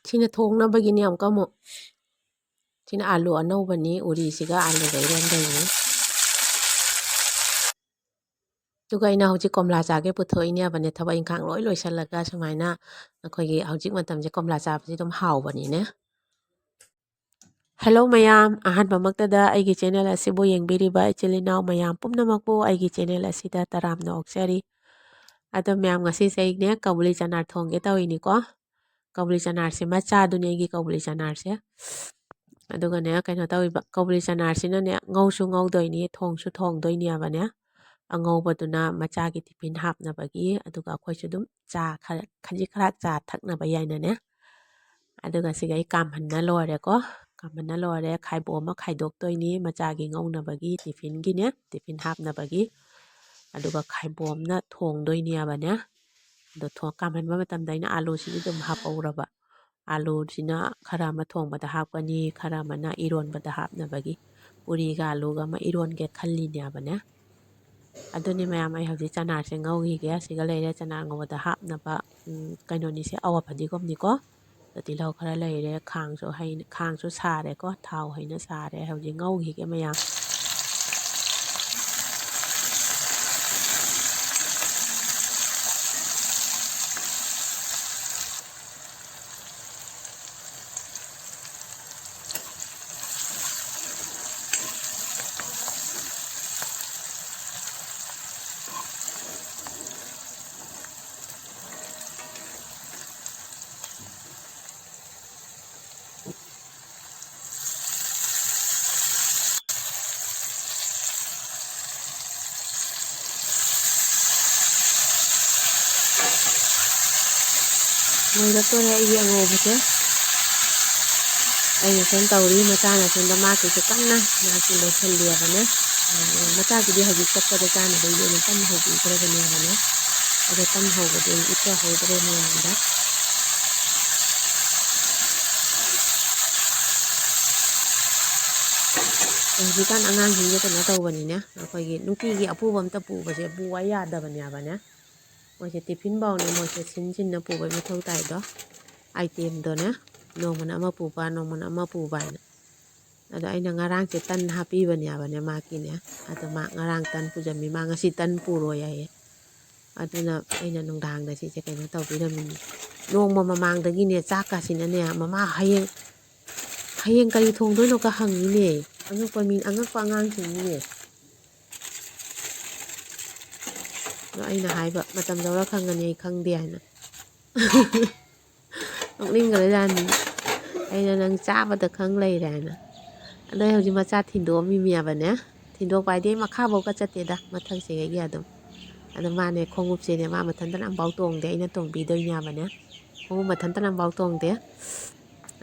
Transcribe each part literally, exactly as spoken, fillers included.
ꯁꯤꯅ ꯊꯣꯡꯅꯕꯒꯤꯅꯤ ꯑꯃꯨꯛꯀ ꯑꯃꯨꯛ꯫ ꯁꯤꯅ ꯑꯥꯂꯨ ꯑꯅꯧꯕꯅꯤ, ꯎꯔꯤꯁꯤꯒ ꯑꯥꯂꯨꯒ ꯏꯔꯣꯟꯗꯣꯏꯅꯤ꯫ ꯑꯗꯨꯒ ꯑꯩꯅ ꯍꯧꯖꯤꯛ ꯀꯣꯝꯂꯥ ꯆꯥꯒꯦ ꯄꯨꯊꯣꯛꯏꯅꯦꯕꯅꯦ, ꯊꯕꯛ ꯏꯪꯈꯥꯡ ꯂꯣꯏ ꯂꯣꯏꯁꯤꯜꯂꯒ ꯁꯨꯃꯥꯏꯅ꯫ ꯑꯩꯈꯣꯏꯒꯤ ꯍꯧꯖꯤꯛ ꯃꯇꯝꯁꯦ ꯀꯣꯝꯂꯥ ꯆꯥꯕꯁꯤ ꯑꯗꯨꯝ ꯍꯥꯎꯕꯅꯤꯅꯦ꯫ ꯍꯦꯜꯂꯣ ꯃꯌꯥꯝ, ꯑꯍꯥꯟꯕꯃꯛꯇꯗ ꯑꯩꯒꯤ ꯆꯦꯅꯦꯜ ꯑꯁꯤꯕꯨ ꯌꯦꯡꯕꯤꯔꯤꯕ ꯏꯆꯤꯜ ꯏꯅꯥꯎ ꯃꯌꯥꯝ ꯄꯨꯝꯅꯃꯛꯄꯨ ꯑꯩꯒꯤ ꯆꯦꯅꯦꯜ ꯑꯁꯤꯗ ꯇꯔꯥꯝꯅ ꯑꯣꯛꯆꯔꯤ꯫ ꯑꯗꯣ ꯃꯌꯥꯝ, ꯉꯁꯤꯁꯦ ꯑꯩꯅꯦ ꯀꯕꯨꯂꯤ ꯆꯅꯥ ꯊꯣꯡꯒꯦ ꯇꯧꯔꯤꯅꯤꯀꯣ꯫ ꯀꯕꯨꯂꯤ ꯆꯅꯥꯁꯦ ꯃꯆꯥꯗꯨꯅꯦ ꯑꯩꯒꯤ ꯀꯕꯨꯂꯤ ꯆꯅꯥꯁꯦ꯫ ꯑꯗꯨꯒꯅꯦ, ꯀꯩꯅꯣ ꯇꯧꯋꯤꯕ, ꯀꯕꯨꯂꯤ ꯆꯅꯥꯁꯤꯅꯅꯦ ꯉꯧꯁꯨ ꯉꯧꯗꯣꯏꯅꯤ, ꯊꯣꯡꯁꯨ ꯊꯣꯡꯗꯣꯏꯅꯦꯕꯅꯦ꯫ ꯑꯉꯧꯕꯗꯨꯅ ꯃꯆꯥꯒꯤ ꯇꯤꯐꯤꯟ ꯍꯥꯞꯅꯕꯒꯤ, ꯑꯗꯨꯒ ꯑꯩꯈꯣꯏꯁꯨ ꯑꯗꯨꯝ ꯆꯥ ꯈꯔ, ꯈꯖꯤꯛ ꯈꯔ ꯆꯥ ꯊꯛꯅꯕ ꯌꯥꯏꯅꯅꯦ꯫ ꯑꯗꯨꯒ ꯁꯤꯒ ꯑꯩ ꯀꯥꯝꯍꯟꯅ ꯂꯣꯏꯔꯦꯀꯣ꯫ ꯀꯥꯝꯍꯟꯅ ꯂꯣꯏꯔꯦ꯫ ꯈꯥꯏꯕꯣꯝ ꯑꯃ ꯈꯥꯏꯗꯣꯛꯇꯣꯏꯅꯤ ꯃꯆꯥꯒꯤ ꯉꯧꯅꯕꯒꯤ, ꯇꯤꯐꯤꯟꯒꯤꯅꯦ, ꯇꯤꯐꯤꯟ ꯍꯥꯞꯅꯕꯒꯤ꯫ ꯑꯗꯨꯒ ꯈꯥꯏꯕꯣꯝꯅ ꯊꯣꯡꯗꯣꯏꯅꯦꯕꯅꯦ꯫ ꯑꯗꯣ ꯊꯣꯡ-, ꯀꯥꯝꯍꯟꯕ ꯃꯇꯝꯗ ꯑꯩꯅ ꯑꯥꯂꯨꯁꯤꯗꯤ ꯑꯗꯨꯝ ꯍꯥꯞꯄꯧꯔꯕ꯫ ꯑꯥꯂꯨꯁꯤꯅ ꯈꯔ ꯑꯃ ꯊꯣꯡꯕꯗ ꯍꯥꯞꯀꯅꯤ, ꯈꯔ ꯑꯃꯅ ꯏꯔꯣꯟꯕꯗ ꯍꯥꯞꯅꯕꯒꯤ꯫ ꯄꯨꯔꯤꯒ ꯑꯥꯂꯨꯒ ꯑꯃ ꯏꯔꯣꯟꯒꯦ ꯈꯜꯂꯤꯅꯦꯕꯅꯦ꯫ ꯑꯗꯨꯅꯤ ꯃꯌꯥꯝ, ꯑꯩ ꯍꯧꯖꯤꯛ ꯆꯅꯥꯁꯦ ꯉꯧꯈꯤꯒꯦ꯫ ꯁꯤꯒ ꯂꯩꯔꯦ ꯆꯅꯥ ꯉꯧꯕꯗ ꯍꯥꯞꯅꯕ, ꯎꯝ, ꯀꯩꯅꯣꯅꯤꯁꯦ, ꯑꯋꯥ ꯐꯗꯤꯒꯣꯝꯅꯤꯀꯣ꯫ ꯑꯗꯣ ꯇꯤꯜꯍꯧ ꯈꯔ ꯂꯩꯔꯦ, ꯈꯥꯡꯁꯨ ꯍꯩ-, ꯈꯥꯡꯁꯨ ꯁꯥꯔꯦꯀꯣ, ꯊꯥꯎ ꯍꯩꯅ ꯁꯥꯔꯦ꯫ ꯍꯧꯖꯤꯛ ꯉꯧꯈꯤꯒꯦ ꯃꯌꯥꯝ꯫ ꯂꯣꯏꯔꯛꯇꯣꯔꯦ ꯑꯩꯒꯤ ꯑꯉꯧꯕꯁꯦ꯫ ꯑꯩꯅ ꯁꯣꯝ ꯇꯧꯔꯤ, ꯃꯆꯥꯅ ꯁꯣꯝꯗ ꯃꯥꯒꯤꯁꯨ ꯀꯟꯅ ꯃꯥꯁꯨ ꯂꯣꯏꯁꯤꯜꯂꯤꯑꯕꯅꯦ꯫ ꯑ, ꯃꯆꯥꯒꯤꯗꯤ ꯍꯧꯖꯤꯛ ꯆꯠꯄꯗ ꯆꯥꯅꯕꯒꯤ ꯑꯣꯏꯅ ꯀꯟꯅ ꯍꯧꯕꯤꯈ꯭ꯔꯕꯅꯦꯕꯅꯦ꯫ ꯑꯗꯣ ꯀꯟꯅ ꯍꯧꯕꯗꯤ ꯑꯩ ꯎꯠꯆꯍꯧꯗ꯭ꯔꯦ ꯃꯌꯥꯝꯗ꯫ ꯍꯧꯖꯤꯛꯀꯥꯟ ꯑꯉꯥꯡꯁꯤꯡꯁꯦ ꯀꯩꯅꯣ ꯇꯧꯕꯅꯤꯅꯦ, ꯑꯩꯈꯣꯏꯒꯤ ꯅꯨꯡꯇꯤꯒꯤ ꯑꯄꯨꯕ ꯑꯝꯇ ꯄꯨꯕꯁꯦ ꯄꯨ ꯌꯥꯗꯕꯅꯦꯕꯅꯦ꯫ ꯃꯣꯏꯁꯦ ꯇꯤꯐꯤꯟ ꯐꯥꯎꯅꯦ ꯃꯣꯏꯁꯦ ꯁꯤꯟ ꯁꯤꯟꯅ ꯄꯨꯕꯩ ꯃꯊꯧ ꯇꯥꯏꯗꯣ꯫ ꯑꯥꯏꯇꯦꯝꯗꯣꯅꯦ, ꯅꯣꯡꯃꯅ ꯑꯃ ꯄꯨꯕ, ꯅꯣꯡꯃꯅ ꯑꯃ ꯄꯨꯕ ꯍꯥꯏꯅ꯫ ꯑꯗꯣ ꯑꯩꯅ ꯉꯔꯥꯡꯁꯦ ꯇꯟ ꯍꯥꯞꯄꯤꯕꯅꯦꯕꯅꯦ ꯃꯥꯒꯤꯅꯦ꯫ ꯑꯗꯣ ꯃꯥ ꯉꯔꯥꯡ ꯇꯟ ꯄꯨꯖꯔꯝꯃꯤ, ꯃꯥ ꯉꯁꯤ ꯇꯟ ꯄꯨꯔꯣꯏ ꯍꯥꯏꯌꯦ꯫ ꯑꯗꯨꯅ ꯑꯩꯅ ꯅꯨꯡꯗꯥꯡꯗ ꯁꯤꯁꯦ ꯀꯩꯅꯣ ꯇꯧꯕꯤꯔꯝꯃꯤꯅꯤ꯫ ꯅꯣꯡꯃ ꯃꯃꯥꯡꯗꯒꯤꯅꯦ ꯆꯥꯛꯀꯁꯤꯅꯅꯦ, "ꯃꯃꯥ, ꯍꯌꯦꯡ, ꯍꯌꯦꯡ ꯀꯔꯤ ꯊꯣꯡꯗꯣꯏꯅꯣꯒ ꯍꯪꯉꯤꯅꯦ"꯫ ꯑꯉꯛꯄ ꯃꯤ, ꯑꯉꯛꯄ ꯑꯉꯥꯡꯁꯤꯡꯅꯤꯅꯦ꯫ ꯑꯗꯣ ꯑꯩꯅ ꯍꯥꯏꯕ, "ꯃꯇꯝ ꯂꯧꯔ ꯈꯪꯒꯅꯤ, ꯑꯩ ꯈꯪꯗꯦ" ꯍꯥꯏꯅ꯫ ꯅꯣꯛꯅꯤꯡꯈ꯭ꯔꯖꯥꯠꯅꯤ꯫ ꯑꯩꯅ, "ꯅꯪ ꯆꯥꯕꯗ ꯈꯪ ꯂꯩꯔꯦ" ꯍꯥꯏꯅ꯫ ꯑꯗꯣ ꯑꯩ ꯍꯧꯖꯤꯛ ꯃꯆꯥ ꯊꯤꯟꯗꯣꯛꯑꯝꯃꯤꯃꯤꯕꯅꯦ꯫ ꯊꯤꯟꯗꯣꯛꯄ ꯍꯥꯏꯗꯤ ꯑꯩ ꯃꯈꯥꯐꯥꯎꯒ ꯆꯠꯇꯦꯗ, ꯃꯊꯛꯁꯤꯗꯒꯤ ꯑꯗꯨꯝ꯫ ꯑꯗꯣ ꯃꯥꯅꯦ, ꯈꯣꯡꯎꯞꯁꯦꯅꯦ, ꯃꯥ ꯃꯊꯟꯇꯅ ꯑꯝꯐꯥꯎ ꯇꯣꯡꯗꯦ, ꯑꯩꯅ ꯇꯣꯡꯕꯤꯗꯣꯏꯅꯦꯕꯅꯦ꯫ ꯈꯣꯡꯎꯞ ꯃꯊꯟꯇꯅ ꯑꯝꯐꯥꯎ ꯇꯣꯡꯗꯦ꯫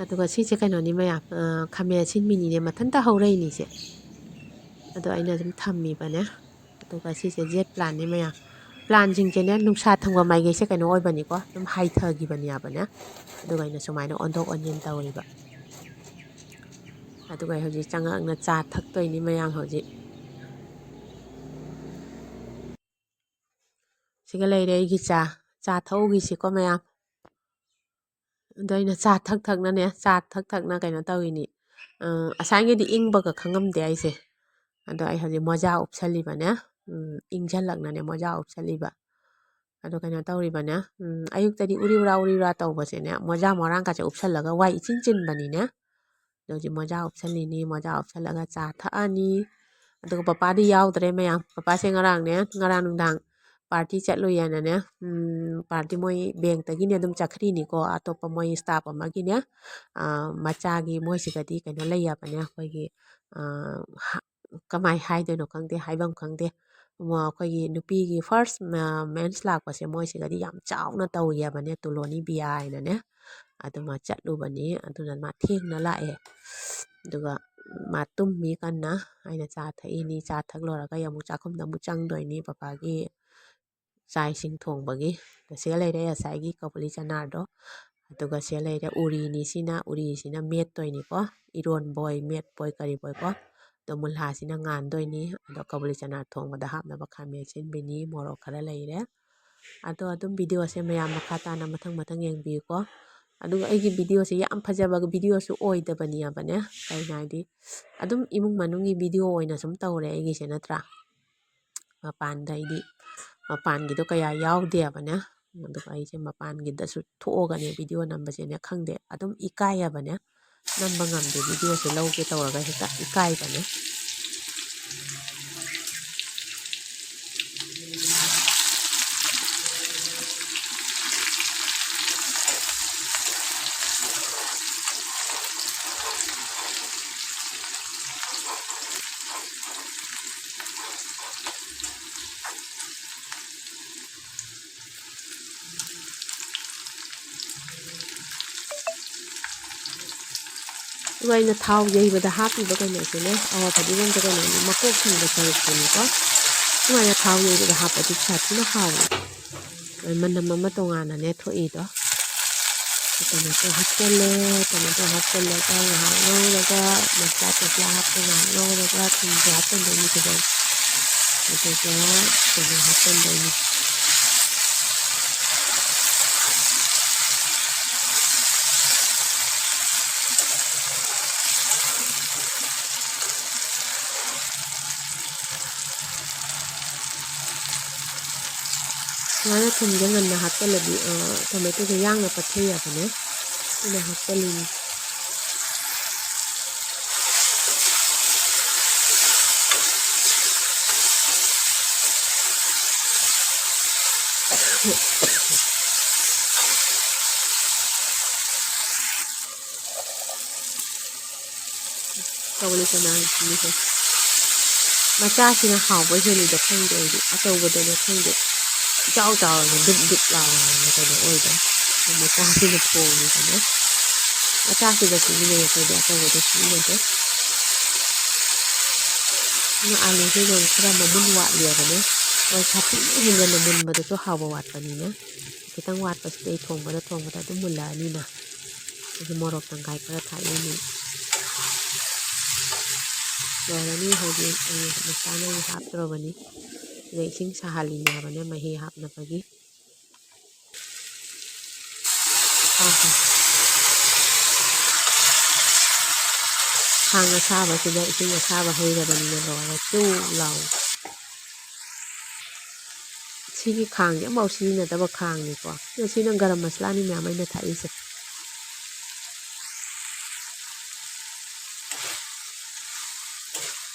ꯑꯗꯨꯒ ꯁꯤꯁꯦ ꯀꯩꯅꯣꯅꯤ ꯃꯌꯥꯝ, ꯑ, ꯈꯥꯃꯦꯟ ꯑꯁꯤꯟꯕꯤꯅꯤꯅꯦ, ꯃꯊꯟꯇ ꯍꯧꯔꯛꯏꯅꯤꯁꯦ꯫ ꯑꯗꯣ ꯑꯩꯅ ꯑꯗꯨꯝ ꯊꯝꯃꯤꯕꯅꯦ꯫ ꯑꯗꯨꯒ ꯁꯤꯁꯦ ꯖꯦꯠ ꯄ꯭ꯂꯥꯟꯅꯤ ꯃꯌꯥꯝ꯫ ꯄ꯭ꯂꯥꯟꯁꯤꯡꯁꯦꯅꯦ, ꯅꯨꯡꯁꯥ ꯊꯪꯕ ꯃꯥꯏꯀꯩꯁꯦ ꯀꯩꯅꯣ ꯑꯣꯏꯕꯅꯤꯀꯣ, ꯑꯗꯨꯝ ꯍꯥꯏꯊꯈꯤꯕꯅꯦꯕꯅꯦ꯫ ꯑꯗꯨꯒ ꯑꯩꯅ ꯁꯨꯃꯥꯏꯅ ꯑꯣꯟꯊꯣꯛ ꯑꯣꯟꯁꯤꯟ ꯇꯧꯔꯤꯕ꯫ ꯑꯗꯨꯒ ꯑꯩ ꯍꯧꯖꯤꯛ ꯆꯪꯉꯛꯅ ꯆꯥ ꯊꯛꯇꯣꯏꯅꯤ ꯃꯌꯥꯝ ꯍꯧꯖꯤꯛ꯫ ꯁꯤꯒ ꯂꯩꯔꯦ ꯑꯩꯒꯤ ꯆꯥ꯫ ꯆꯥ ꯊꯛꯎꯈꯤꯁꯤꯀꯣ ꯃꯌꯥꯝ꯫ ꯑꯗꯣ ꯑꯩꯅ ꯆꯥ ꯊꯛ ꯊꯛꯅꯅꯦ, ꯆꯥ ꯊꯛ ꯊꯛꯅ ꯀꯩꯅꯣ ꯇꯧꯔꯤꯅꯤ꯫ ꯑ, ꯉꯁꯥꯏꯒꯤꯗꯤ ꯏꯪꯕꯒ ꯈꯪꯉꯝꯗꯦ ꯑꯩꯁꯦ꯫ ꯑꯗꯣ ꯑꯩ ꯍꯧꯖꯤꯛ ꯃꯣꯖꯥ ꯎꯞꯁꯜꯂꯤꯕꯅꯦ꯫ ꯎꯝ, ꯏꯪꯁꯜꯂꯛꯅꯅꯦ ꯃꯣꯖꯥ ꯎꯞꯁꯜꯂꯤꯕ꯫ ꯑꯗꯣ ꯀꯩꯅꯣ ꯇꯧꯔꯤꯕꯅꯦ꯫ ꯎꯝ, ꯑꯌꯨꯛꯇꯗꯤ ꯎꯔꯤ ꯎꯔꯥ, ꯎꯔꯤ ꯎꯔꯥ ꯇꯧꯕꯁꯦꯅꯦ, ꯃꯣꯖꯥ ꯃꯣꯔꯥꯡꯀꯥꯁꯦ ꯎꯞꯁꯜꯂꯒ ꯋꯥꯏ ꯏꯆꯤꯟ ꯆꯤꯟꯕꯅꯤꯅꯦ꯫ ꯑꯗꯣ ꯍꯧꯖꯤꯛ ꯃꯣꯖꯥ ꯎꯞꯁꯜꯂꯤꯅꯤ, ꯃꯣꯖꯥ ꯎꯞꯁꯜꯂꯒ ꯆꯥ ꯊꯛꯑꯅꯤ꯫ ꯑꯗꯨꯒ ꯄꯄꯥꯗꯤ ꯌꯥꯎꯗ꯭ꯔꯦ ꯃꯌꯥꯝ꯫ ꯄꯄꯥꯁꯦ ꯉꯔꯥꯡꯅꯦ, ꯉꯔꯥꯡ ꯅꯨꯡꯗꯥꯡ ꯄꯥꯔꯇꯤ ꯆꯠꯂꯨꯏꯌꯦꯅꯅꯦ, ꯎꯝ, ꯄꯥꯔꯇꯤ ꯃꯣꯏ ꯕꯦꯡꯛꯇꯒꯤꯅꯦ ꯑꯗꯨꯝ ꯆꯠꯈ꯭ꯔꯤꯅꯤꯀꯣ, ꯑꯇꯣꯞꯄ ꯃꯣꯏ ꯁ꯭ꯇꯥꯐ ꯑꯃꯒꯤꯅꯦ, ꯑ, ꯃꯆꯥꯒꯤ ꯃꯣꯏꯁꯤꯒꯗꯤ ꯀꯩꯅꯣ ꯂꯩꯌꯦꯕꯅꯦ, ꯑꯩꯈꯣꯏꯒꯤ, ꯑ, ꯍ-, ꯀꯃꯥꯏ ꯍꯥꯏꯗꯣꯏꯅꯣ ꯈꯪꯗꯦ, ꯍꯥꯏꯐꯝ ꯈꯪꯗꯦ꯫ ꯃ-, ꯑꯩꯈꯣꯏꯒꯤ ꯅꯨꯄꯤꯒꯤ ꯐꯥꯔꯁ ꯃ-, ꯃꯦꯟꯁ ꯂꯥꯛꯄꯁꯦ ꯃꯣꯏꯁꯤꯒꯗꯤ ꯌꯥꯝ ꯆꯥꯎꯅ ꯇꯧꯋꯦꯕꯅꯦ, ꯇꯨꯂꯣꯅꯤ ꯕꯤꯌꯥ ꯍꯥꯏꯅꯅꯦ꯫ ꯑꯗꯨꯃ ꯆꯠꯂꯨꯕꯅꯤ, ꯑꯗꯨꯅ ꯃꯥ ꯊꯦꯡꯅ ꯂꯥꯛꯑꯦ꯫ ꯑꯗꯨꯒ ꯃꯥ ꯇꯨꯝꯃꯤ ꯀꯟꯅ꯫ ꯑꯩꯅ ꯆꯥ ꯊꯛꯏꯅꯤ, ꯆꯥ ꯊꯛ ꯂꯣꯏꯔꯒ ꯑꯩ ꯑꯃꯨꯛ ꯆꯥꯛꯈꯨꯝꯗ ꯑꯃꯨꯛ ꯆꯪꯗꯣꯏꯅꯤ, ꯄꯄꯥꯒꯤ ꯆꯥꯛ ꯏꯁꯤꯡ ꯊꯣꯡꯕꯒꯤ꯫ ꯁꯤꯒ ꯂꯩꯔꯦ ꯉꯁꯥꯏꯒꯤ ꯀꯕꯨꯂꯤ ꯆꯅꯥꯗꯣ꯫ ꯑꯗꯨꯒ ꯁꯤꯒ ꯂꯩꯔꯦ ꯎꯔꯤꯅꯤ, ꯁꯤꯅ, ꯎꯔꯤꯁꯤꯅ ꯃꯦꯠꯇꯣꯏꯅꯤꯀꯣ, ꯏꯔꯣꯟꯕꯣꯏ ꯃꯦꯠꯄꯣꯏ ꯀꯔꯤꯕꯣꯏꯀꯣ꯫ ꯑꯗꯣ ꯃꯨꯜꯍꯥꯁꯤꯅ ꯉꯥꯟꯗꯣꯏꯅꯤ꯫ ꯑꯗꯣ ꯀꯕꯨꯂꯤ ꯆꯅꯥ ꯊꯣꯡꯕꯗ ꯍꯥꯞꯅꯕ ꯈꯥꯃꯦꯟ ꯑꯁꯤꯟꯕꯤꯅꯤ, ꯃꯣꯔꯣꯛ ꯈꯔ ꯂꯩꯔꯦ꯫ ꯑꯗꯣ ꯑꯗꯨꯝ ꯚꯤꯗꯤꯑꯣꯁꯦ ꯃꯌꯥꯝ ꯃꯈꯥ ꯇꯥꯅ ꯃꯊꯪ ꯃꯊꯪ ꯌꯦꯡꯕꯤꯌꯨꯀꯣ꯫ ꯑꯗꯨꯒ ꯑꯩꯒꯤ ꯚꯤꯗꯤꯑꯣꯁꯦ ꯌꯥꯝ ꯐꯖꯕ ꯚꯤꯗꯤꯑꯣꯁꯨ ꯑꯣꯏꯗꯕꯅꯦꯕꯅꯦ꯫ ꯀꯩꯅꯣ ꯍꯥꯏꯗꯤ, ꯑꯗꯨꯝ ꯏꯃꯨꯡ ꯃꯅꯨꯡꯒꯤ ꯚꯤꯗꯤꯑꯣ ꯑꯣꯏꯅ ꯁꯨꯝ ꯇꯧꯔꯦ ꯑꯩꯒꯤꯁꯦ, ꯅꯠꯇ꯭ꯔꯥ? ꯃꯄꯥꯟꯗ ꯑꯩꯗꯤ, ꯃꯄꯥꯟꯒꯤꯗꯣ ꯀꯌꯥ ꯌꯥꯎꯗꯦꯕꯅꯦ꯫ ꯑꯗꯨꯒ ꯑꯩꯁꯦ ꯃꯄꯥꯟꯒꯤꯗꯁꯨ ꯊꯣꯛꯑꯒꯅꯦ ꯚꯤꯗꯤꯑꯣ ꯅꯝꯕꯁꯦꯅꯦ, ꯈꯪꯗꯦ, ꯑꯗꯨꯝ ꯏꯀꯥꯏꯌꯦꯕꯅꯦ꯫ ꯅꯝꯕ ꯉꯝꯗꯦ, ꯚꯤꯗꯤꯑꯣꯁꯦ ꯂꯧꯒꯦ ꯇꯧꯔꯒ ꯍꯦꯛꯇ ꯏꯀꯥꯏꯕꯅꯦ꯫ ꯑꯗꯨꯒ ꯑꯩꯅ ꯊꯥꯎ ꯌꯩꯕꯗ ꯍꯥꯞꯄꯤꯕ ꯀꯩꯅꯣꯁꯤꯅꯦ, ꯑꯋꯥ ꯐꯗꯤꯒꯣꯝꯗ ꯀꯩꯅꯣꯅꯤ, ꯃꯀꯣꯛ ꯊꯣꯡꯕ ꯁꯔꯨꯛꯇꯨꯅꯤꯀꯣ꯫ ꯁꯨꯃꯥꯏꯅ ꯊꯥꯎ ꯌꯩꯕꯗ ꯍꯥꯞꯄꯗꯤ ꯄꯩꯁꯥ ꯊꯤꯅ ꯍꯥꯎꯋꯦ꯫ ꯃꯅꯝ ꯑꯃ ꯇꯣꯉꯥꯟꯅꯅꯦ ꯊꯣꯛꯏꯗꯣ꯫ ꯇꯣꯃꯦꯇꯣ ꯍꯥꯞꯆꯜꯂꯦ꯫ ꯇꯣꯃꯦꯇꯣ ꯍꯥꯞꯆꯜꯂꯒ ꯉꯥꯏꯍꯥꯛ ꯉꯧꯔꯒ, ꯃꯁꯂꯥ ꯇꯁꯂꯥ ꯍꯥꯞꯄ ꯉꯥꯏꯍꯥꯛ ꯉꯧꯔꯒ, ꯊꯨꯝꯁꯨ ꯍꯥꯞꯆꯟꯗꯣꯏꯅꯤ ꯐꯖꯅ꯫ ꯑꯗꯨꯒ ꯀꯩꯅꯣ ꯍꯥꯞꯆꯟꯗꯣꯏꯅꯤ꯫ ꯁꯨꯃꯥꯏꯅ ꯊꯨꯝꯁꯦ ꯉꯟꯅ ꯍꯥꯞꯆꯜꯂꯗꯤ, ꯑ, ꯇꯣꯃꯦꯇꯣꯁꯦ ꯌꯥꯡꯅ ꯄꯠꯊꯩ ꯍꯥꯏꯕꯅꯦ꯫ ꯑꯗꯨꯅ ꯍꯥꯞꯆꯜꯂꯤꯅꯤ꯫ ꯀꯕꯣꯂꯤ ꯆꯅꯥ ꯁꯤꯡꯁꯦ꯫ ꯃꯆꯥꯁꯤꯅ ꯍꯥꯎꯕ ꯍꯦꯜꯂꯤꯗ ꯈꯪꯗꯦ ꯑꯩꯗꯤ꯫ ꯑꯆꯧꯕꯗꯅ ꯈꯪꯗꯦ꯫ ꯏꯆꯥꯎ ꯆꯥꯎꯔꯒ ꯗꯨꯞ ꯗꯨꯞ ꯂꯥꯎꯔꯒ ꯀꯩꯅꯣ ꯑꯣꯏꯗꯅ꯫ ꯃꯆꯥꯁꯤꯅ ꯊꯣꯡꯉꯤꯗꯅ꯫ ꯃꯆꯥꯁꯤꯗ ꯁꯤꯖꯤꯟꯅꯩ ꯑꯩꯈꯣꯏꯗꯤ, ꯑꯆꯧꯕꯗ ꯁꯤꯖꯤꯟꯅꯗꯦ꯫ ꯑꯗꯨꯅ ꯑꯥꯂꯨꯁꯤꯗ ꯈꯔ ꯃꯃꯨꯟ ꯋꯥꯠꯂꯤꯕꯅꯦ꯫ ꯍꯣꯏ, ꯁꯥꯊꯤꯅ ꯍꯦꯟꯖꯟꯅ ꯃꯨꯟꯕꯗꯨꯁꯨ ꯍꯥꯎꯕ ꯋꯥꯠꯄꯅꯤꯅ꯫ ꯈꯤꯇꯪ ꯋꯥꯠꯄꯁꯤꯗꯤ ꯑꯩ ꯊꯣꯡꯕꯗ ꯊꯣꯡꯕꯗ ꯑꯗꯨꯝ ꯃꯨꯜꯂꯛꯑꯅꯤꯅ꯫ ꯑꯩꯁꯦ ꯃꯣꯔꯣꯛ ꯇꯪꯈꯥꯏ ꯈꯔ ꯊꯥꯛꯏꯅꯤ꯫ ꯂꯣꯏꯔꯅꯤ ꯍꯧꯖꯤꯛ꯫ ꯑꯩ ꯃꯁꯂꯥ ꯃꯍꯤ ꯍꯥꯞꯇ꯭ꯔꯕꯅꯤ꯫ ꯁꯤꯗ ꯏꯁꯤꯡ ꯁꯥꯍꯜꯂꯤꯅꯦ ꯍꯥꯏꯕꯅꯦ ꯃꯍꯤ ꯍꯥꯞꯅꯕꯒꯤ꯫ ꯑꯥ, ꯈꯥꯡ ꯑꯁꯥꯕꯁꯤꯗ ꯏꯁꯤꯡ ꯑꯁꯥꯕ ꯍꯩꯔꯕꯅꯤꯅ ꯂꯣꯏꯔꯦ, ꯆꯨ ꯂꯥꯎ꯫ ꯁꯤꯒꯤ ꯈꯥꯡꯁꯦ ꯑꯃꯐꯥꯎ ꯁꯤꯖꯤꯟꯅꯗꯕ ꯈꯥꯡꯅꯤꯀꯣ꯫ ꯁꯤꯅ ꯒꯔꯝ ꯃꯁꯂꯥꯅꯤ ꯃꯌꯥꯝ ꯑꯩꯅ ꯊꯥꯛꯏꯁꯦ꯫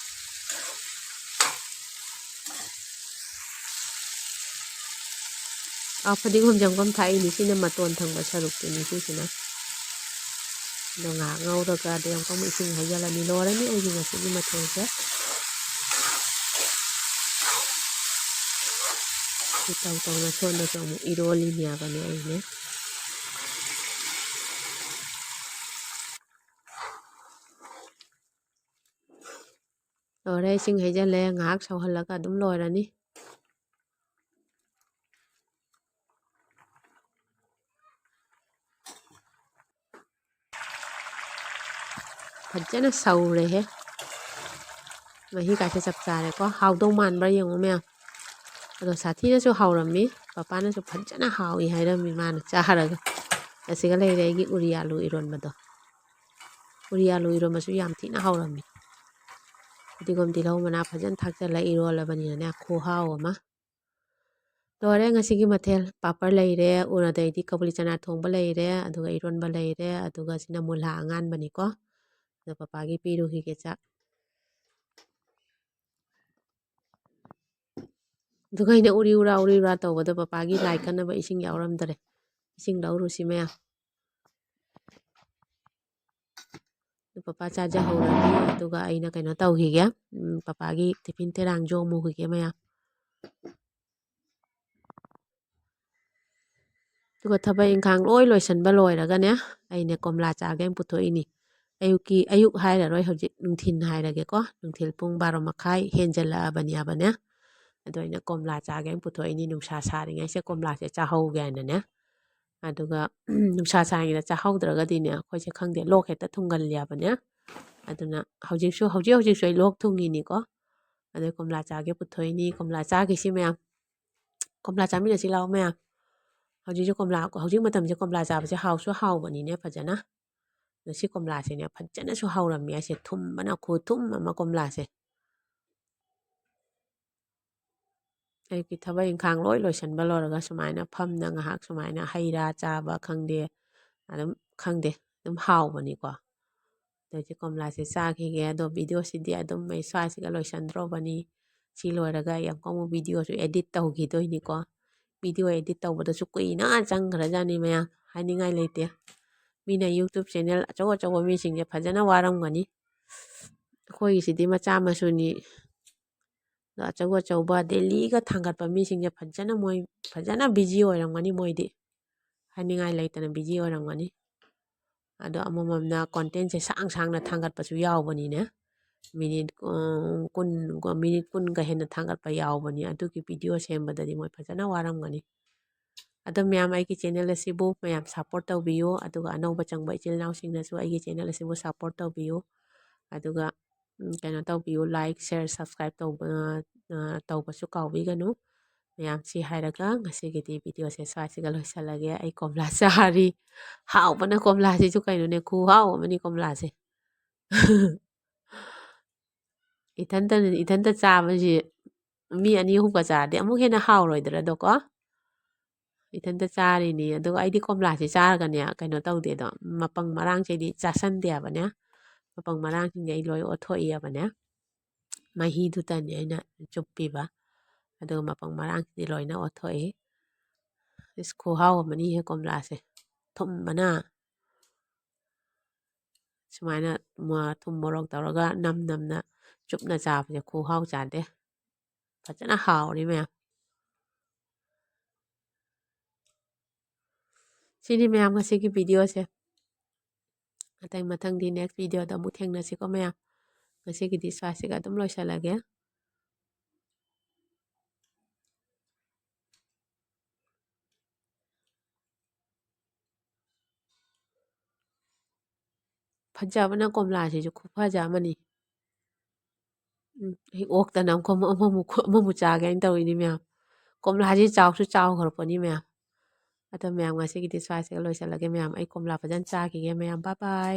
ꯑꯥ, ꯐꯗꯤꯒꯣꯝꯁꯦ ꯑꯃꯨꯛꯀ ꯊꯥꯛꯏꯅꯤ꯫ ꯁꯤꯅ ꯃꯇꯣꯟ ꯊꯪꯕ ꯁꯔꯨꯛꯇꯨꯅꯤ ꯁꯤꯁꯤꯅ꯫ ꯑꯗꯣ ꯉꯥꯏꯍꯥꯛ ꯉꯧꯔꯒ ꯑꯗꯩ ꯑꯃꯨꯛꯀ ꯑꯃꯨꯛ ꯏꯁꯤꯡ ꯍꯩꯖꯤꯜꯂꯅꯤ꯫ ꯂꯣꯏꯔꯅꯤ ꯑꯩꯒꯤ ꯉꯁꯤꯒꯤ ꯃꯊꯦꯜꯁꯦ꯫ ꯁꯤ ꯇꯧ ꯇꯧꯅ ꯁꯣꯝꯗꯁꯨ ꯑꯃꯨꯛ ꯏꯔꯣꯜꯂꯤꯅꯦꯕꯅꯦ ꯑꯩꯅꯦ꯫ ꯂꯣꯏꯔꯦ, ꯏꯁꯤꯡ ꯍꯩꯖꯤꯜꯂꯦ꯫ ꯉꯥꯏꯍꯥꯛ ꯁꯧꯍꯜꯂꯒ ꯑꯗꯨꯝ ꯂꯣꯏꯔꯅꯤ꯫ ꯐꯖꯅ ꯁꯧꯔꯦꯍꯦ꯫ ꯃꯍꯤ ꯀꯥꯁꯦ ꯆꯞ ꯆꯥꯔꯦꯀꯣ꯫ ꯍꯥꯎꯗꯧ ꯃꯥꯟꯕ꯭ꯔꯥ ꯌꯦꯡꯉꯣ ꯃꯌꯥꯝ꯫ ꯑꯗꯣ ꯁꯥꯊꯤꯅꯁꯨ ꯍꯥꯎꯔꯝꯃꯤ꯫ ꯄꯄꯥꯅꯁꯨ ꯐꯖꯅ ꯍꯥꯎꯏ ꯍꯥꯏꯔꯝꯃꯤ ꯃꯥꯅ ꯆꯥꯔꯒ꯫ ꯑꯁꯤꯒ ꯂꯩꯔꯦ ꯑꯩꯒꯤ ꯎꯔꯤ ꯑꯥꯂꯨ ꯏꯔꯣꯟꯕꯗꯣ꯫ ꯎꯔꯤ ꯑꯥꯂꯨ ꯏꯔꯣꯟꯕꯁꯨ ꯌꯥꯝ ꯊꯤꯅ ꯍꯥꯎꯔꯝꯃꯤ꯫ ꯐꯗꯤꯒꯣꯝ ꯇꯤꯜꯍꯧ ꯃꯅꯥ ꯐꯖꯅ ꯊꯥꯛꯆꯜꯂ ꯏꯔꯣꯜꯂꯕꯅꯤꯅꯅꯦ, ꯈꯨꯍꯥꯎ ꯑꯃ꯫ ꯂꯣꯏꯔꯦ ꯉꯁꯤꯒꯤ ꯃꯊꯦꯜ꯫ ꯄꯥꯄꯔ ꯂꯩꯔꯦ, ꯎ-, ꯑꯗꯩꯗꯤ ꯀꯕꯨꯂꯤ ꯆꯅꯥ ꯊꯣꯡꯕ ꯂꯩꯔꯦ, ꯑꯗꯨꯒ ꯏꯔꯣꯟꯕ ꯂꯩꯔꯦ, ꯑꯗꯨꯒ ꯁꯤꯅ ꯃꯨꯂꯥ ꯑꯉꯥꯟꯕꯅꯤꯀꯣ꯫ ꯑꯗꯣ ꯄꯄꯥꯒꯤ ꯄꯤꯔꯨꯈꯤꯒꯦ ꯆꯥꯛ꯫ ꯑꯗꯨꯒ ꯑꯩꯅ ꯎꯔꯤ ꯎꯔꯥ, ꯎꯔꯤ ꯎꯔꯥ ꯇꯧꯕꯗꯣ ꯄꯄꯥꯒꯤ ꯂꯥꯏ ꯀꯠꯅꯕ ꯏꯁꯤꯡ ꯌꯥꯎꯔꯝꯗꯔꯦ꯫ ꯏꯁꯤꯡ ꯂꯧꯔꯨꯁꯤ ꯃꯌꯥꯝ꯫ ꯑꯗꯨ ꯄꯄꯥ ꯆꯥꯖꯍꯧꯔꯅꯤ꯫ ꯑꯗꯨꯒ ꯑꯩꯅ ꯀꯩꯅꯣ ꯇꯧꯈꯤꯒꯦ꯫ ꯎꯝ, ꯄꯄꯥꯒꯤ ꯇꯤꯐꯤꯟ ꯇꯦꯔꯥꯡ ꯌꯣꯝꯃꯨꯈꯤꯒꯦ ꯃꯌꯥꯝ꯫ ꯑꯗꯨꯒ ꯊꯕꯛ ꯏꯪꯈꯥꯡ ꯂꯣꯏ ꯂꯣꯏꯁꯟꯕ ꯂꯣꯏꯔꯒꯅꯦ, ꯑꯩꯅꯦ ꯀꯣꯝꯂꯥ ꯆꯥꯒꯦꯅ ꯄꯨꯊꯣꯛꯏꯅꯤ꯫ ꯑꯌꯨꯛꯀꯤ, ꯑꯌꯨꯛ ꯍꯥꯏꯔꯔꯣꯏ, ꯍꯧꯖꯤꯛ ꯅꯨꯡꯊꯤꯟ ꯍꯥꯏꯔꯒꯦꯀꯣ꯫ ꯅꯨꯡꯊꯤꯜ ꯄꯨꯡ ꯕꯥꯔꯣ ꯃꯈꯥꯏ ꯍꯦꯟꯖꯜꯂꯛꯑꯕꯅꯦꯕꯅꯦ꯫ ꯑꯗꯣ ꯑꯩꯅ ꯀꯣꯝꯂꯥ ꯆꯥꯒꯦꯅ ꯄꯨꯊꯣꯛꯏꯅꯤ꯫ ꯅꯨꯡꯁꯥ ꯁꯥꯔꯤꯉꯩꯁꯦ ꯀꯣꯝꯂꯥꯁꯦ ꯆꯥꯍꯧꯒꯦ ꯍꯥꯏꯅꯅꯦ꯫ ꯑꯗꯨꯒ ꯅꯨꯡꯁꯥ ꯁꯥꯔꯤꯉꯩꯗ ꯆꯥꯍꯧꯗ꯭ꯔꯒꯗꯤꯅꯦ, ꯑꯩꯈꯣꯏꯁꯦ ꯈꯪꯗꯦ, ꯂꯣꯛ ꯍꯦꯛꯇ ꯊꯨꯡꯒꯜꯂꯦꯕꯅꯦ꯫ ꯑꯗꯨꯅ ꯍꯧꯖꯤꯛꯁꯨ, ꯍꯧꯖꯤꯛ ꯍꯧꯖꯤꯛꯁꯨ ꯑꯩ ꯂꯣꯛ ꯊꯨꯡꯉꯤꯅꯤꯀꯣ꯫ ꯑꯗꯩ ꯀꯣꯝꯂꯥ ꯆꯥꯒꯦ ꯄꯨꯊꯣꯛꯏꯅꯤ꯫ ꯀꯣꯝꯂꯥ ꯆꯥꯈꯤꯁꯤ ꯃꯌꯥꯝ꯫ ꯀꯣꯝꯂꯥ ꯆꯥꯃꯤꯟꯅꯁꯤ ꯂꯥꯛꯑꯣ ꯃꯌꯥꯝ꯫ ꯍꯧꯖꯤꯛꯁꯨ ꯀꯣꯝꯂꯥ, ꯍꯧꯖꯤꯛ ꯃꯇꯝꯁꯦ ꯀꯣꯝꯂꯥ ꯆꯥꯕꯁꯦ ꯍꯥꯎꯁꯨ ꯍꯥꯎꯕꯅꯤꯅꯦ ꯐꯖꯅ꯫ ꯉꯁꯤ ꯀꯣꯝꯂꯥꯁꯤꯅꯦ ꯐꯖꯅꯁꯨ ꯍꯧꯔꯝꯃꯤ ꯍꯥꯏꯁꯦ, ꯊꯨꯝꯕꯅ ꯈꯨꯊꯨꯝ ꯑꯃ ꯀꯣꯝꯂꯥꯁꯦ꯫ ꯑꯌꯨꯛꯀꯤ ꯊꯕꯛ ꯏꯪꯈꯥꯡ ꯂꯣꯏ ꯂꯣꯏꯁꯤꯟꯕ ꯂꯣꯏꯔꯒ ꯁꯨꯃꯥꯏꯅ ꯐꯝꯅ ꯉꯥꯏꯍꯥꯛ ꯁꯨꯃꯥꯏꯅ ꯍꯩ ꯔꯥ ꯆꯥꯕ ꯈꯪꯗꯦ, ꯑꯗꯨꯝ ꯈꯪꯗꯦ, ꯑꯗꯨꯝ ꯍꯥꯎꯕꯅꯤꯀꯣ꯫ ꯑꯗꯩꯗꯤ ꯀꯣꯝꯂꯥꯁꯦ ꯆꯥꯈꯤꯒꯦ꯫ ꯑꯗꯣ ꯚꯤꯗꯤꯑꯣꯁꯤꯗꯤ ꯑꯗꯨꯝ ꯑꯩ ꯁ꯭ꯋꯥꯏꯁꯤꯒ ꯂꯣꯏꯁꯟꯗ꯭ꯔꯣꯕꯅꯤ꯫ ꯁꯤ ꯂꯣꯏꯔꯒ ꯑꯩ ꯑꯃꯨꯛꯀ ꯑꯃꯨꯛ ꯚꯤꯗꯤꯑꯣꯁꯨ ꯑꯦꯗꯤꯠ ꯇꯧꯈꯤꯗꯣꯏꯅꯤꯀꯣ꯫ ꯚꯤꯗꯤꯑꯣ ꯑꯦꯗꯤꯠ ꯇꯧꯕꯗꯁꯨ ꯀꯨꯏꯅ ꯆꯪꯈ꯭ꯔꯖꯥꯠꯅꯤ ꯃꯌꯥꯝ, ꯍꯥꯏꯅꯤꯡꯉꯥꯏ ꯂꯩꯇꯦ꯫ ꯃꯤꯅ ꯌꯨꯇ꯭ꯌꯨꯕ ꯆꯦꯅꯦꯜ ꯑꯆꯧ ꯑꯆꯧꯕ ꯃꯤꯁꯤꯡꯁꯦ ꯐꯖꯅ ꯋꯥꯔꯝꯒꯅꯤ꯫ ꯑꯩꯈꯣꯏꯒꯤꯁꯤꯗꯤ ꯃꯆꯥ ꯃꯁꯨꯅꯤ꯫ ꯑꯗꯣ ꯑꯆꯧ ꯑꯆꯧꯕ ꯗꯦꯜꯂꯤꯒ ꯊꯥꯡꯒꯠꯄ ꯃꯤꯁꯤꯡꯁꯦ ꯐꯖꯅ ꯃꯣꯏ ꯐꯖꯅ ꯕꯤꯖꯤ ꯑꯣꯏꯔꯝꯒꯅꯤ ꯃꯣꯏꯗꯤ꯫ ꯍꯥꯏꯅꯤꯡꯉꯥꯏ ꯂꯩꯇꯅ ꯕꯤꯖꯤ ꯑꯣꯏꯔꯝꯒꯅꯤ꯫ ꯑꯗꯣ ꯑꯃꯃꯝꯅ ꯀꯣꯟꯇꯦꯟꯁꯦ ꯁꯥꯡ ꯁꯥꯡꯅ ꯊꯥꯡꯒꯠꯄꯁꯨ ꯌꯥꯎꯕꯅꯤꯅꯦ꯫ ꯃꯤꯅꯤꯠ, ꯎꯝ, ꯀꯨꯟ, ꯃꯤꯅꯤꯠ ꯀꯨꯟꯒ ꯍꯦꯟꯅ ꯊꯥꯡꯒꯠꯄ ꯌꯥꯎꯕꯅꯤ꯫ ꯑꯗꯨꯒꯤ ꯚꯤꯗꯤꯑꯣ ꯁꯦꯝꯕꯗꯗꯤ ꯃꯣꯏ ꯐꯖꯅ ꯋꯥꯔꯝꯒꯅꯤ꯫ ꯑꯗꯣ ꯃꯌꯥꯝ ꯑꯩꯒꯤ ꯆꯦꯅꯦꯜ ꯑꯁꯤꯕꯨ ꯃꯌꯥꯝ ꯁꯞꯄꯣꯔꯠ ꯇꯧꯕꯤꯌꯨ꯫ ꯑꯗꯨꯒ ꯑꯅꯧꯕ ꯆꯪꯕ ꯏꯆꯤꯜ ꯏꯅꯥꯎꯁꯤꯡꯅꯁꯨ ꯑꯩꯒꯤ ꯆꯦꯅꯦꯜ ꯑꯁꯤꯕꯨ ꯁꯞꯄꯣꯔꯠ ꯇꯧꯕꯤꯌꯨ꯫ ꯑꯗꯨꯒ, ꯎꯝ, ꯀꯩꯅꯣ ꯇꯧꯕꯤꯌꯨ, ꯂꯥꯏꯛ, ꯁꯤꯌꯔ, ꯁꯕꯁꯀ꯭ꯔꯥꯏꯕ ꯇꯧꯕ, ꯑ, ꯇꯧꯕꯁꯨ ꯀꯥꯎꯕꯤꯒꯅꯨ꯫ ꯃꯌꯥꯝ ꯁꯤ ꯍꯥꯏꯔꯒ ꯉꯁꯤꯒꯤꯗꯤ ꯚꯤꯗꯤꯑꯣꯁꯦ ꯁ꯭ꯋꯥꯏꯁꯤꯒ ꯂꯣꯏꯁꯤꯜꯂꯒꯦ꯫ ꯑꯩ ꯀꯣꯝꯂꯥ ꯆꯥꯔꯤ꯫ ꯍꯥꯎꯕꯅ ꯀꯣꯝꯂꯥꯁꯤꯁꯨ ꯀꯩꯅꯣꯅꯦ, ꯈꯨꯍꯥꯎ ꯑꯃꯅꯤ ꯀꯣꯝꯂꯥꯁꯦ꯫ ꯏꯊꯟꯇ, ꯏꯊꯟꯇ ꯆꯥꯕꯁꯤ ꯃꯤ ꯑꯅꯤ ꯑꯍꯨꯝꯒ ꯆꯥꯔꯗꯤ ꯑꯃꯨꯛ ꯍꯦꯟꯅ ꯍꯥꯎꯔꯣꯏꯗ꯭ꯔꯥ ꯑꯗꯣ ꯀꯣ? ꯏꯊꯟꯇ ꯆꯥꯔꯤꯅꯤ꯫ ꯑꯗꯨꯒ ꯑꯩꯗꯤ ꯀꯣꯝꯂꯥꯁꯦ ꯆꯥꯔꯒꯅꯦ, ꯀꯩꯅꯣ ꯇꯧꯗꯦ ꯑꯗꯣ, ꯃꯄꯪ ꯃꯔꯥꯡꯁꯤꯗꯤ ꯆꯥꯁꯟꯗꯦꯕꯅꯦ꯫ ꯃꯄꯪ ꯃꯔꯥꯡꯁꯤꯡꯁꯦ ꯑꯩ ꯂꯣꯏ ꯑꯣꯠꯊꯣꯛꯏꯕꯅꯦ꯫ ꯃꯍꯤꯗꯨꯇꯅꯦ ꯑꯩꯅ ꯆꯨꯞꯄꯤꯕ꯫ ꯑꯗꯨꯒ ꯃꯄꯪ ꯃꯔꯥꯡꯁꯤꯗꯤ ꯂꯣꯏꯅ ꯑꯣꯠꯊꯣꯛꯏ꯫ ꯏꯁ, ꯈꯨꯍꯥꯎ ꯑꯃꯅꯤꯍꯦ ꯀꯣꯝꯂꯥꯁꯦ꯫ ꯊꯨꯝꯕꯅ꯫ ꯁꯨꯃꯥꯏꯅ ꯃ-, ꯊꯨꯝ ꯃꯣꯔꯣꯛ ꯇꯧꯔꯒ ꯅꯝ ꯅꯝꯅ ꯆꯨꯞꯅ ꯆꯥꯕꯁꯦ ꯈꯨꯍꯥꯎ ꯆꯥꯗꯦ꯫ ꯐꯖꯅ ꯍꯥꯎꯔꯤ ꯃꯌꯥꯝ꯫ ꯁꯤꯅꯤ ꯃꯌꯥꯝ ꯉꯁꯤꯒꯤ ꯚꯤꯗꯤꯑꯣꯁꯦ꯫ ꯑꯇꯩ ꯃꯊꯪꯗꯤ ꯅꯦꯛꯁ ꯚꯤꯗꯤꯑꯣꯗ ꯑꯃꯨꯛ ꯊꯦꯡꯅꯁꯤꯀꯣ ꯃꯌꯥꯝ꯫ ꯉꯁꯤꯒꯤꯗꯤ ꯁ꯭ꯋꯥꯏꯁꯤꯒ ꯑꯗꯨꯝ ꯂꯣꯏꯁꯤꯜꯂꯒꯦ꯫ ꯐꯖꯕꯅ ꯀꯣꯝꯂꯥꯁꯤꯁꯨ ꯈꯨꯐꯖ ꯑꯃꯅꯤ꯫ ꯎꯝ, ꯑꯩ ꯑꯣꯛꯇꯅ ꯑꯃꯨꯛ ꯑꯃ-, ꯑꯃꯃꯨꯛ, ꯑꯃꯃꯨꯛ ꯆꯥꯒꯦ ꯍꯥꯏꯅ ꯇꯧꯔꯤꯅꯤ ꯃꯌꯥꯝ꯫ ꯀꯣꯝꯂꯥꯁꯤ ꯆꯥꯎꯁꯨ ꯆꯥꯎꯈ꯭ꯔꯄꯣꯠꯅꯤ ꯃꯌꯥꯝ꯫ ꯑꯗꯣ ꯃꯌꯥꯝ ꯉꯁꯤꯒꯤꯗꯤ ꯁ꯭ꯋꯥꯏꯁꯤꯒ ꯂꯣꯏꯁꯤꯜꯂꯒꯦ ꯃꯌꯥꯝ꯫ ꯑꯩ ꯀꯣꯝꯂꯥ ꯐꯖꯅ ꯆꯥꯈꯤꯒꯦ ꯃꯌꯥꯝ꯫ Bye bye꯫